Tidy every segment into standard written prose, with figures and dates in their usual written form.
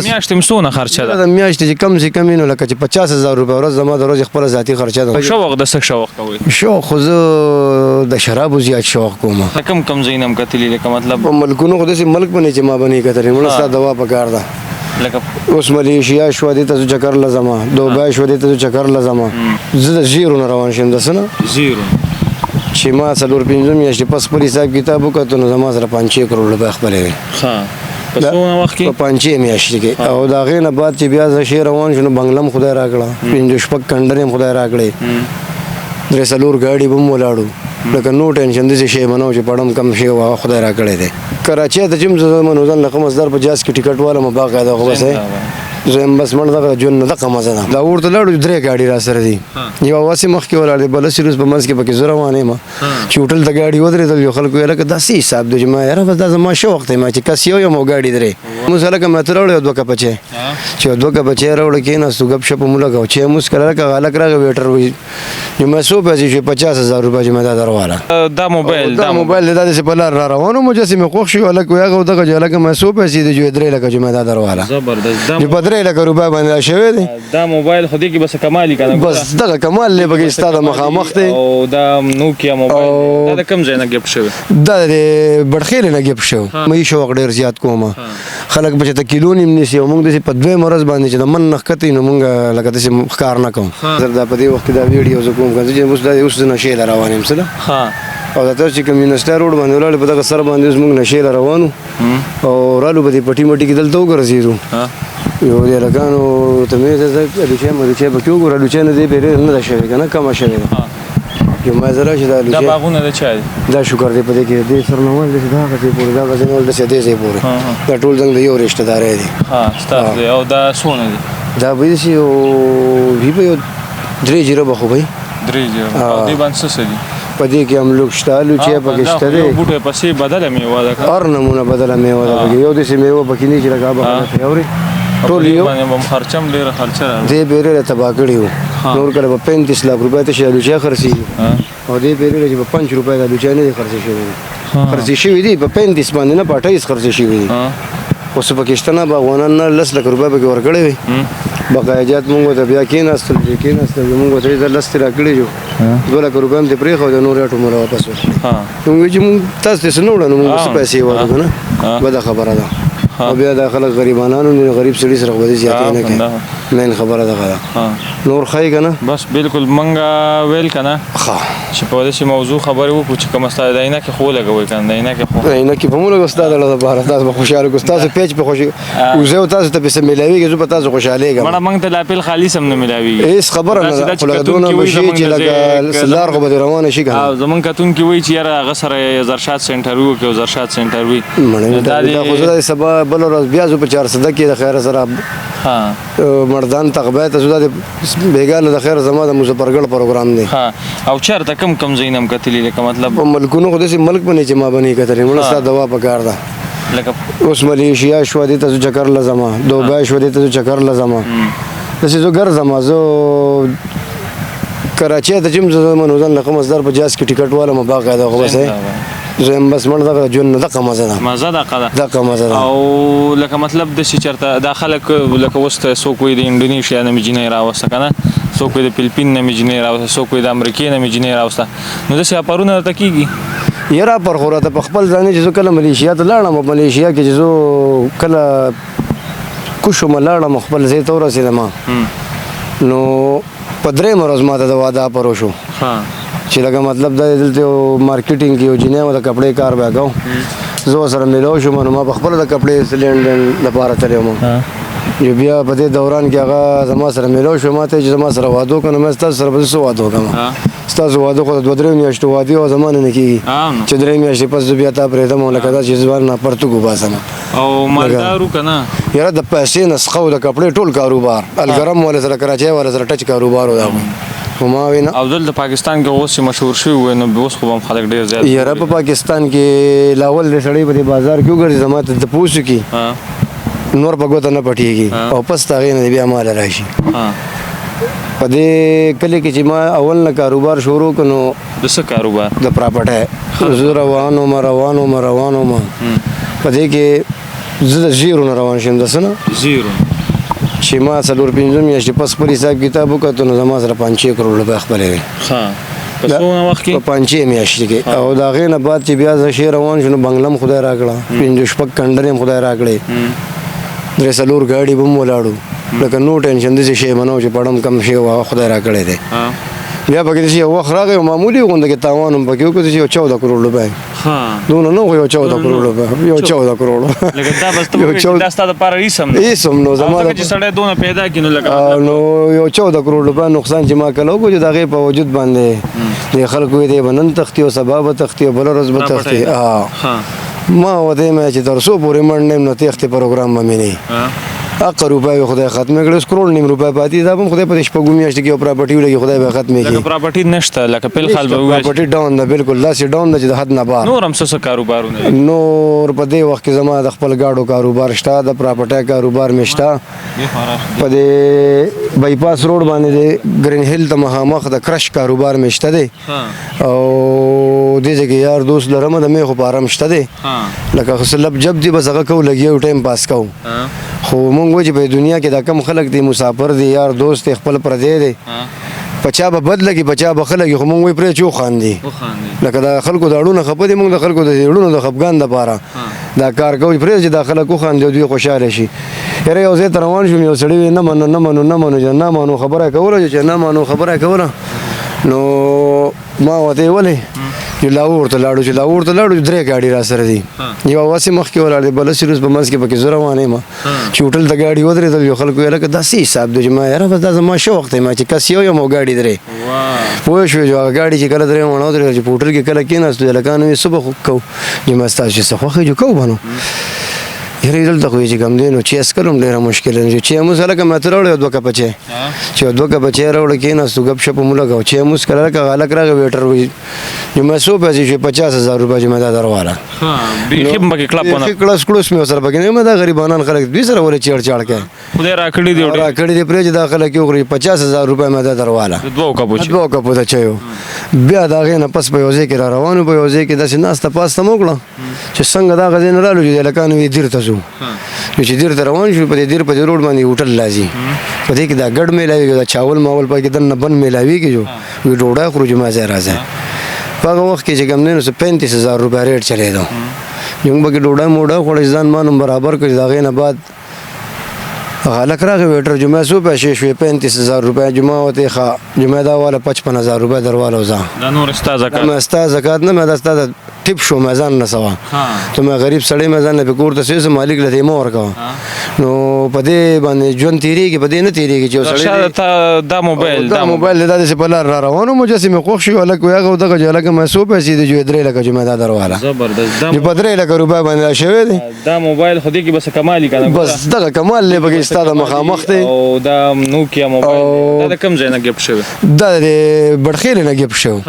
میاشتې هم څونه خرچه ده؟ د میاشتې چې کم سي کم نو لکه چې 50000 روپۍ ورځ زما د ورځې خپله ذاتي خرچه ده. شوق د څه شوق کوئ؟ شوق خو زه د شرابو زیات شوق کوم. کوم کوم ځایونه هم کتلي لکه مطلب؟ په ملکونو خو داسې ملک به نه چې ما به نه کتلی، مړه ستا دوا په کار ده. لکه اوس ملیشیا شوه، دې ته زه چکر له ځمه، دوبۍ شوه، دې ته زه چکر له ځمه. زه د زیرو نه روان شم، د څه نه زیرو چې ما څلور پنځه میاشتې پس خپل حساب کتاب وکتو نو زما سره 5-6 کروړ روپۍ خپلې وې. ښه، په څونه وخت کې؟ په 5-6 میاشتې کې. او د هغې نه بعد چې بیا زه شی روان شو نو بنګله هم خدای راکړه، پنځه شپږ کنډرې هم خدای راکړې، درې څلور ګاډي به هم ولاړو، لکه نو ټینشن داسې شی به نه و چې پړم کم شی و، هغه خدای راکړی دی. کراچۍ ته چې هم زه ځم نو ځان له ښه مزدار په جاز کې ټکټ والم باقاعده، خو بس زه یم بس مړه دغه ژوند نه دغه مزه ده. دا ورته لاړو درې ګاډي را سره دي، یوه هسې مخکې ولاړ دی، بله سیروس په منځ کې پکې زه روان یم چې هوټل ته ګاډي ودرېدل. یو خلکو ویل لکه دا څه حساب دی؟ چې ما یاره بس دا زما شوق دی، ما چې کس یو یم او ګاډي درې. موږ هلکه ما ته راوړی یو دوه کپه چای، چې یو دوه کپه چای راوړه کېناستو ګپ شپ مو لګاو. چای مو وڅښله، لکه هغه هلک راغی ویټر وایي چې ما څو پیسې شوې؟ 50000 روپۍ چې ما دا درواله. دا موبایل دا موبایل دا داسې په لار را روان وم، چې مې خوښ شو هلک وایي هغه دغه چې هلکه ما څو پیسې دي؟ چې 3 لکه چې ما دا درواله. زبردست. چې په 3 لکه روپۍ باندې دا شوی دی. دا موبایل خو دې کې بس کمال یې که نه؟ بس دغه کمال دی پکې، ستا د مخامخ دی. او دا نوکیا موبایل دا د کوم ځای نه ګفټ شوی؟ دا د بړخېلې نه ګفټ شوی. مې شوق ډېر زیات کوم، خلک به چې ته کیلو نیم نیسي او موږ داسې په دویم ورځ باندې چې د من نه ښکته نو موږ لکه داسې ښکار نه کوم. دا په دې وخت کې دا ویډیو زه کوم که چې اوس دا اوس زه نشې له روان یم څه ده. او دا تاسو چې کوم یونیورسټي روډ باندې ولاړ په دغه سر باندې اوس موږ نشې له روانو او رالو په دې پټي مټي کې دلته وګرځېدو. یو دې هلکانو ته مې الوچه ملوچه پکې وګوره، الوچه نه دې پرې نه ده شوې که نه کمه شوې ده. چې ما زه راشي دا دا باغونه د چا دي؟ دا شکر دی په دې کې دې سر نه ول داسې دا هغه ځای پورې، دا هغه ځای نه ول داسې دې ځای پورې، دا ټول زموږ د یو رشته داری دی. ستاسو دی. او دا څونه دي؟ دا به داسې یو وي به یو 3 جریبه خو به وي. 3 جریبه. او دې باندې څه څه دي؟ په دې کې املوک شته، الوچې پکې شته دی، بوټی پسې بدله میوه ده، هر نمونه بدله میوه ده پکې. یو داسې میوه پکې نه چې لکه هغه به اوري ټول یو باندې به هم خرچه هم ډېره خرچه راوړي. دې پېرې له تباه کړي وو، نور کله به 35 لاک روپۍ ته شي الوچې خرڅېږي، او دې پېرې له چې په 5 روپۍ د الوچې نه دي خرڅې شوې دي، خرڅې شوې دي په 35 باندې نه په 28 خرڅې شوې دي. خو څه پکې شته نه، باغوانان نه 10 لک روپۍ پکې ورکړې وې. بقایجات مونږ ته بیا کېناستل، چې کېناستل مونږ ته یې لس ترې راکړي جو 2 لک روپۍ هم ترې پرېښودې، نور یې ټول واپس ورکړې. مونږ چې مونږ تاسو ته څه نه وړه نو مونږ څه پیسې ورکړو که نه، بده خبره ده. او بیا دا خلک غریبانانو دي، غریب سړي سره خو به دې زیاتې نه کوي، مین خبره دغه ده. نور ښه یې که نه؟ بس بالکل مونږ ویل که نه چې په داسې موضوع خبرې وکړو چې کومه ستا د عینکې خو ولګوئ که نه، د عینکې خو عینکې به مو لګوو ستا د لپاره، تاسو به خوشحاله کړو، ستاسو پیچ به خوشي وزه او تاسو ته به څه میلاویږي، زه به تاسو خوشحالېږم. مړه موږ ته لا پیل خالص هم نه میلاویږي. هېڅ خبره نه ده، خو لکه دونه به شي چې لکه لار خو به دې روانه شي که نه. زموږ کتونکي وایي چې یاره هغه سره زرشاد سینټر وي او زرشاد سینټر وي. دا خو زه سبا بله ورځ بیا ځو په چارسده کې د خیره سره مردان تقبه ته ځو، دا د بېګا له د خیره زما د مظفرګړ پروګرام دی. او چېرته کوم کوم ځایونه هم کتلي لکه مطلب؟ په ملکونو خو داسې ملک به نه چې ما به نه کتلی، مړه ستا دوا په کار ده. لکه اوس ملیشیا شوه، دې ته زه چکر له ځمه، دوبۍ شوه، دې ته زه چکر له ځمه، داسې زه ګرځم. زه کراچۍ ته چې هم زه ځم نو ځان له ښه مزدار په جاز کې ټکټ والم باقاعده، خو بس زه یم بس مړه دغه ژوند نه دغه مزه ده، مزه دغه ده، دغه مزه ده. او لکه مطلب داسې چېرته دا خلک لکه اوس ته څوک وایي د انډونیشیا نه مې جینۍ راوسته که نه، څوک وایي د فلپین نه مې جینۍ راوسته، څوک وایي د امریکې نه مې جینۍ راوسته، نو داسې اپرونه درته کېږي؟ یاره اپر خو راته په خپل ځان چې زه کله ملیشیا ته لاړم، په ملیشیا کې چې زه کله کوشم لاړم خپل ځای ته ورسېدم نو په درېیمه ورځ ما ته د واده اپر وشو. چې لکه مطلب دا دلته یو مارکیټینګ کې یو جینۍ وه، د کپړې کار به یې کوو، زه ورسره میلاو شوم نو ما په خپله د کپړې لینډ لپاره تللی وم. چې بیا په دې دوران کې هغه زما سره میلاو شو، ما ته چې زما سره واده وکړه، نو ما ستاسو سره به زه څه واده وکړم، ستاسو واده خو د 2-3 میاشتو واده او زما نه نه کېږي چې 3 میاشتې پس زه بیا تا پرېږدم او لکه دا چې ځوان نه پرتوګ وباسم. او مالدار که نه؟ یاره د پیسې نسخه او د کپړې ټول کاروبار الګرم والے سره، کراچۍ والے سره ټچ کاروبار و دا خو ما وینا. او دلته پاکستان کې اوس چې مشهور شوي وي نو اوس خو به هم خلک ډېر زیات یاره په پاکستان کې لاول د سړی په دې بازار کې وګرځي زما ته تپوس وکړي نور په ګوته نه پټېږي او پس د هغې نه بیا مال راشي. په دې کلي کې چې ما اول نه کاروبار شروع کړ نو د څه کاروبار؟ د پراپرټۍ. زه روان وم روان وم روان وم، په دې کې زه د زیرو نه روان شم، د څه نه زیرو چې ما څلور پنځه میاشتې پس خپل حساب کتاب وکړ نو زما سره 5-6 کروڑ روپۍ خپلې وې. ښه، په څونه وخت کې؟ په 5-6 میاشتې کې. او د هغې نه بعد چې بیا زه شی روان شوم نو بنګله هم خدای راکړه، 5-6 کنډرې هم خدای راکړې، 3-4 ګاډي به هم ولاړو، لکه نو ټینشن داسې شی به نه و چې پړم کم شی و، هغه خدای راکړی دی. بیا پکې داسې یو وخت راغی، معمولي غونډه کې تاوان هم پکې وکړو، داسې یو 14 کروڑ روپۍ. دونه نه خو یو 14 کروڑ روپۍ، یو 14 کروڑ. لکه دا بس ته وایې دا ستا دپاره هېڅ هم نه، هېڅ هم نه زما ځکه چې سړی دونه پیدا کړي نو لکه نو یو 14 کروڑ روپۍ نقصان چې ما کله وکړو، چې د هغې په وجود باندې د خلکو یې دی به نن تښتي او سبا به تښتي او بله ورځ به تښتي. ما ورته ویل چې تر څو پورې مړ نه یم نو تېښتې پروګرام به مې نه وي. اقه روپۍ به خدای ختمې کړې، اوس کروڑ نیم روپۍ پاتې، دا به هم خدای په دې شپږو میاشتو کې یو پراپرټي ولګي، خدای به ختمې کړي. لکه پراپرټي نشته، لکه په الحال به ووایې پراپرټي ډاون ده، بالکل داسې ډاون ده چې د حد نه بار. نور هم څه څه کاروبارونه دي؟ نور په دې وخت کې زما د خپل ګاډو کاروبار شته، د پراپرټۍ کاروبار مې شته. په دې بایپاس روډ باندې د ګرین هیل ته مخامخ د کرش کاروبار مې شته دی، او دې ځای کې یار دوست لرم، د میخو فارم شته دی، لکه څه لب جب دی، بس هغه کوو، لګیا یو ټایم پاس کوو. خو مونږ وایو چې په دنیا کې دا کم خلک دي، مسافر دي، یار دوست دی، خپل پردی دی، په چا به بد لګي په چا به ښه لګي، خو مونږ وایو پرې چې وخاندي، لکه دا خلکو د اړونه خفه دي، مونږ د خلکو د زړونو د خفګان دپاره دا کار کوو، پرې چې دا خلک وخاندي او دوی خوشحاله شي. یاره یو ځای ته روان شوم، یو سړي ویل نه منو نه منو نه منو، چې نه منو خبره یې کوله، چې نه منو خبره یې کوله، نو ما ورته ویل ولې؟ چې لاهور ته لاړو، چې لاهور ته لاړو 3 ګاډي را سره دي، یو هسې مخکې ولاړ دی، بل هسې وروسته په منځ کې پکې زه روان یم، چې هوټل ته ګاډي ودرېدل، یو خلکو ویل لکه دا څه حساب دی، چې ما یاره بس دا زما شوق دی، ما چې کس یو یم او ګاډي درې. پوه شوې چې هغه ګاډي چې کله درې وڼه ودرېدل، چې په هوټل کې کله کېناستو، هلکانو یې څه به کوو، چې ما ستاسو چې څه خوښ یې چې کوو به نو. یاره دلته خو یې چې کوم دی نو چای څښل هم ډېره مشکل دی، چې چای مو لکه ما ته راوړی یو 2 کپه چای، چې یو 2 کپه چای راوړی، کېناستو ګپ شپ مو لګاو، چای مو څښله، لکه هغه هلک راغی ویټر وایي چې ما څو پیسې شوې، 50,000 روپۍ چې ما دا درواله. بیخي هم پکې کلپ ونه. بیخي کړس کړوس مې ورسره پکې نه، ما دا غریبانان خلک دوی سره ولې چیړ چاړ کوي، خدای راکړي دي، راکړي دي پرې چې دا خلک یې وخوري. 50,000 روپۍ ما دا درواله، د 2 کپو چای، 2 کپو د چایو. بیا د هغې نه پس په یو ځای کې را روان وو، په یو ځای کې داسې ناسته پاسته مو وکړه چې څنګه دا هغه ځای نه رالو چې د هلکانو یې دیر ته ځو، نو چې دیر ته روان شو، په دې دیر په دې روډ باندې هوټل راځي، په دې کې دا ګډ میلاویږي، دا چاول ماول پکې دننه بند میلاویږي، جو وی ډوډۍ خورو چې ما ځای راځي. په هغه وخت کې چې کوم دی نو څه 35,000 روپۍ ریټ چلېدو، موږ پکې ډوډۍ موډۍ خوړه چې ځان مان هم برابر کړو. چې د هغې نه بعد هغه هلک راغی ویټر، چې ما څو پیسې شوې؟ 35,000 روپۍ. چې ما ورته ښه، چې ما دا واله 55,000 روپۍ درواله وځه. دا نور ستا زکات؟ ما ستا زکات نه، ما دا ستا د ټیپ شو، ما ځان نه سوا، ته ما غریب سړی، ما ځان نه په کور ته څه مالک له دې مه ورکوه. نو په دې باندې ژوند تېرېږي، په دې نه تېرېږي چې یو سړی تا دا موبایل، دا موبایل دا داسې په لار را روان وم، چې مې خوښ شو، هلک وایي هغه دغه چې هلکه ما څو پیسې دي؟ چې 3 لکه چې ما دا درواله. زبردست. چې په 3 لکه روپۍ باندې دا شوی دی. دا موبایل خو دې کې بس کمال یې که نه؟ بس دغه کمال دی پکې ستا د مخامخ دی. او دا نوکیا موبایل دی، دا د کوم ځای نه ګفټ شوی؟ دا د بړخېلې نه ګفټ شوی،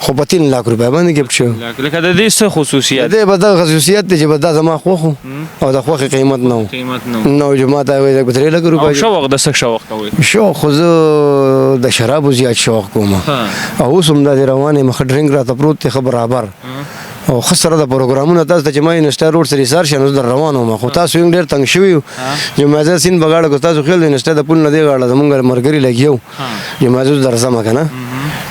خو په 3 لاک روپۍ باندې ګفټ شوی. لکه د دې څه خصوصیت؟ د دې به دغه خصوصیت دی چې بس دا زما خوښ و او د خوښې قیمت نه و. قیمت نه و. نو چې ما ته وایي په 3 لکه روپۍ. او شوق د څه شوق کوئ؟ شوق خو زه د شرابو زیات شوق کوم، او اوس هم داسې روان یم، ښه ډرینک راته پروت دی، ښه برابر او ښه سره د پروګرامونه. تاسو ته چې ما انسټا روډ سره ایسار شم، نو زه در روان وم، خو تاسو یې ډېر تنګ شوي یو. چې ما زه سیند په غاړه کو، تاسو خیال دی انسټا د پل نه دی غاړه زمونږ ملګري لګي وو، چې ما زه درځم که نه،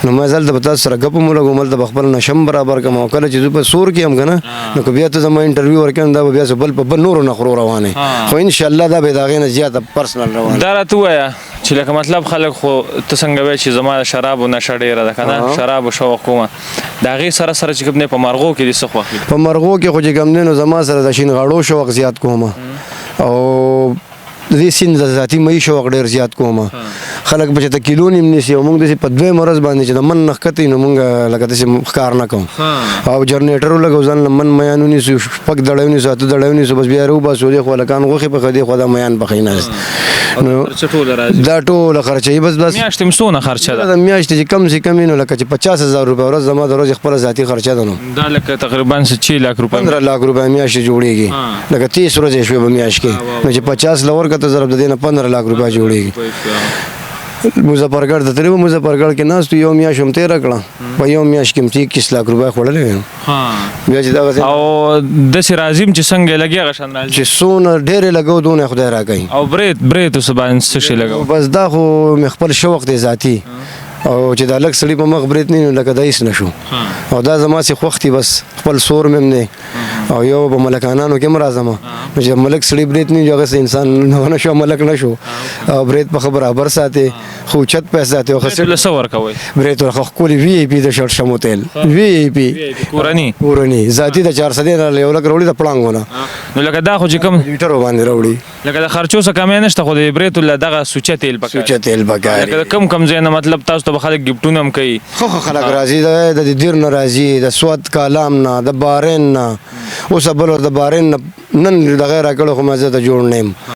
نو ما زه هلته به تاسو سره ګپ هم ولګوم، هلته به خپل نشه هم برابر کړم. او کله چې زه په سور کې یم که نه، نو که بیا ته زما انټرویو ورکړې، نو دا به بیا څه بل په بل نورو نخرو روان یې، خو انشاءالله دا به د هغې نه زیاته پرسنل روان. دا راته ووایه چې لکه مطلب خلک خو ته څنګه وایې چې زما د شرابو نشه ډېره ده که نه، شرابو شوق کومه، د هغې سره سره چې کوم دی په مرغو کې دې څه خوښ دي؟ په مرغو کې خو چې کوم دی نو زما سره د شین غاړو شوق زیات کومه، او د دې سیند د ذاتي مې شوق ډېر زیات کوم. خلک به چې ته کیلو نیم نیسي، او موږ داسې په دویمه ورځ باندې چې د من نه ښکته یي، نو موږ لکه داسې ښکار نه کوو، او جنریټر ولګوو، ځان له من میان ونیسو، 6 دړۍ ونیسو، 8 دړۍ ونیسو، بس بیا یې راوباسو، دې خوا هلکان غوښې پخوي، دې خوا دا میان پخوي ناست. نو خرچه ټوله راځي. دا ټوله خرچه یي، بس بس. میاشتې هم څونه خرچه ده؟ دا میاشتې چې کم سي کم وي نو لکه چې 50,000 روپۍ ورځ زما د ورځې خپله ذاتي خرچه ده. نو دا لکه تقریبا څه 6 لاک روپۍ. 15 لاک روپۍ میاشتې جوړېږي، لکه 30 ورځې شوې په میاشت کې، نو چې 50 له ورکړه ته ضرب د دې نه 15 لاک روپۍ جوړېږي. مظفرګړ ته تللی وم، مظفرګړ کې ناست یو میاشت هم تېره کړه، په یو میاشت کې مې 21 لاک روپۍ خوړلې وې. بیا چې دغه او داسې راځي چې څنګه یې لګي هغه شان راځي، چې څونه ډېر یې لګو دونه خدای راکوي. او برېت اوس باندې څه شی لګو؟ بس دا خو مې خپل شوق دی ذاتي، او چې دا لږ سړي په مخ برېت نه لکه دا هېڅ نه شو، او دا زما سي خوښ دی، بس خپل سور مې هم دی، او یو په ملکانانو کې هم راځم، نو چې ملک سړي برېت نه هغه څه انسان نه شو، ملک نه شو، او برېت په ښه برابر ساتي، خو اوچت پیسې ساتي، او ښه له څه ورکوئ؟ برېت ورخه ښکلي وي ای پي د شرټ شمو تیل، وي ای پي کورني، کورني ذاتي د 400 نه یو لک راوړي، د پړانګو نه، نو لکه دا خو چې کوم لیټرو باندې راوړي، لکه د خرچو څه کمی نشته، خو د برېتو له دغه سوچه تیل پکار، سوچه تیل پکار. لکه کم کم ځای نه مطلب تاسو ته به خلک ګفټونه هم کوي؟ ښه ښه خلک راځي، د دیر نه راځي، د سوات کالام نه، د بارین نه، اوس بل ور د بارین نه نن دغه راکړو، خو ما زه ته جوړ نه یم.